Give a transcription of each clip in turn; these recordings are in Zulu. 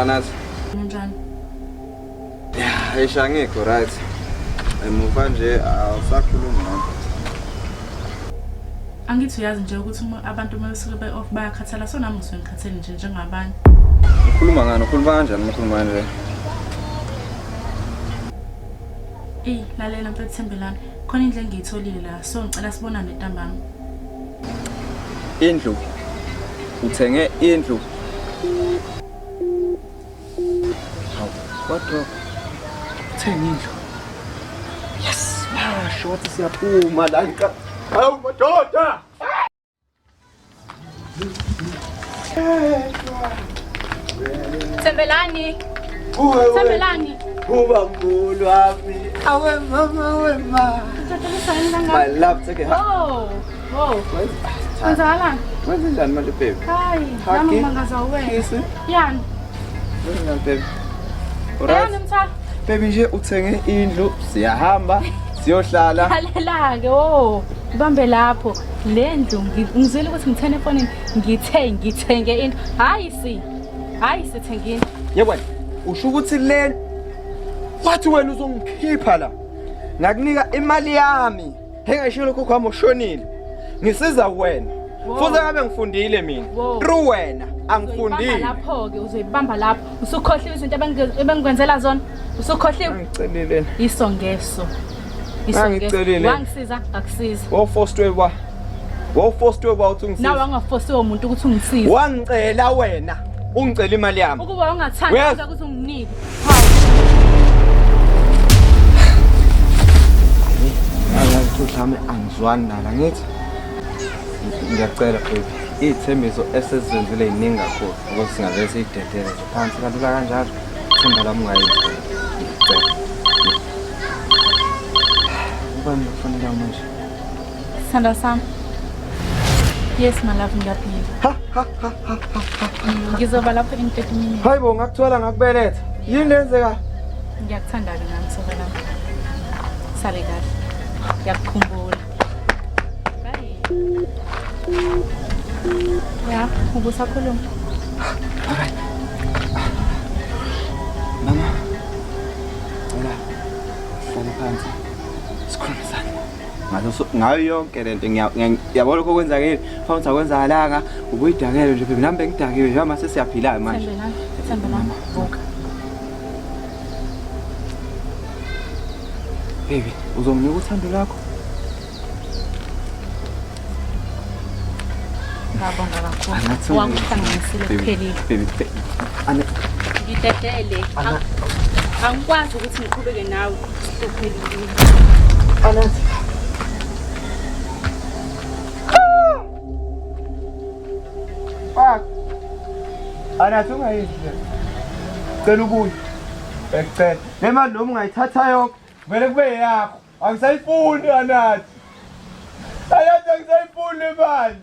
Anathi. Unjani? Ya, eish angikho right. Emuva nje awusakhulumi nami. Angithi uyazi nje ukuthi uma abantu uma besuke be-off bayakhathala so nami ngisuke ngikhathele nje njengabanye. Ukhuluma ngani? Ukhuluma kanjani uma ukhuluma kanje? Eyi, lalela mfethu Thembelani, khona indlu engiyitholile la, so ngicela sibonane ntambama. Indlu. Uthenge indlu. Hawu, kodwa uthenge indlu. Yes, washo wathi siyaphuma la. Hawu madoda. Thembelani. Thembelani. Uba mkhulu wami. Awe mama we ma. My love, take a hug. Oh, oh. Kwenzakalani? Wenze njani manje baby? Hayi, nami ngimangaza wena. Kiss. Yani. Wenze njani baby? Yani mthwalo. Baby nje uthenge indlu, siyahamba, siyohlala. Lalela-ke, oh. Bambe lapho. Le ndlu ngizwile ukuthi ngithene efonini, ngithe ngithenge indlu. Hayi si. Hayi sithenge indlu. Yebo wena, usho ukuthi le wathi wena uzongikhipha la. Ngakunika imali yami. Engayishiyo lokho kwami ushonile. Ngisiza wena. Futhi ngabe ngifundile mina. Through wena angifundile. Lapho-ke uzoyibamba lapho. Usukhohliwe izinto ebengikwenzela zona. Usukhohliwe. Ngicelile. Iso ngeso. Iso ngeso. Wangisiza, ngakusiza. Wawufostwe wa. Wawufostwe wa uthi ungisize. Nawe wangafosiwe umuntu ukuthi ungisize. Wangicela wena. Ungicela imali yami. Ukuba ungathanda ukuthi unginike. Mhlawumbe angizwani nala ngithi ngiyacela baby iy'thembiso esesizenzile yiningi kakhulu ukuthi singavele siyidedele nje phansi kalula kanjalo themba lami ungayenzi ngiyacela ubani lokufonela manje Sithandwa sami. Yes, my love, ngiyaphila. Ngizoba lapho in 30 minutes. Hayi bo ngakuthola ngakubeletha. Yini lenzeka? Ngiyakuthanda-ke nami soka lami. Sale kahle. Ngiyakukhumbula. Bye. Ya, ubusakhuluma. Alright. Mama. Cela hlale phansi. Sikhulumisane. Ngaso ngayo yonke lento ngiyabona lokho okwenzakele. Fanele ukuthi akwenzakalanga. Ubuyidakele nje baby nami bengidakiwe nje mase siyaphila manje. Thembelani, Thembelani, vuka. Baby, uzonginika uthando lwakho? Ngabonga kakhulu. Wangihlanganisile kuphelile. Baby, baby. Ana Ngidedele. Angikwazi ukuthi ngiqhubeke nawe sihluphekile. Anathi. Fuck. Anathi ungayidli. Cela ubuye. Bekucela. Le mali noma ungayithatha yonke, vele kube yakho. Angisayifuni Anathi. Anathi angisayifuni le mali.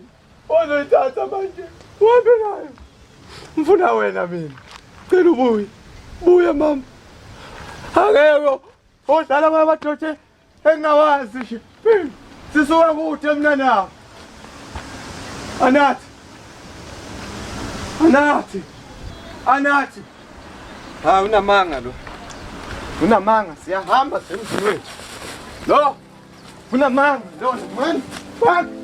Ozoyithatha manje. Uhambe nayo. Ngifuna wena mina. Cela ubuye. Buya mama. Angeke odlala ngamadoda engingawazi nje. Sisuka kude mina nawe. Anathi. Anathi. Anathi. Ha unamanga lo. Unamanga siyahamba semzini wethu. Lo unamanga lo man. Fuck.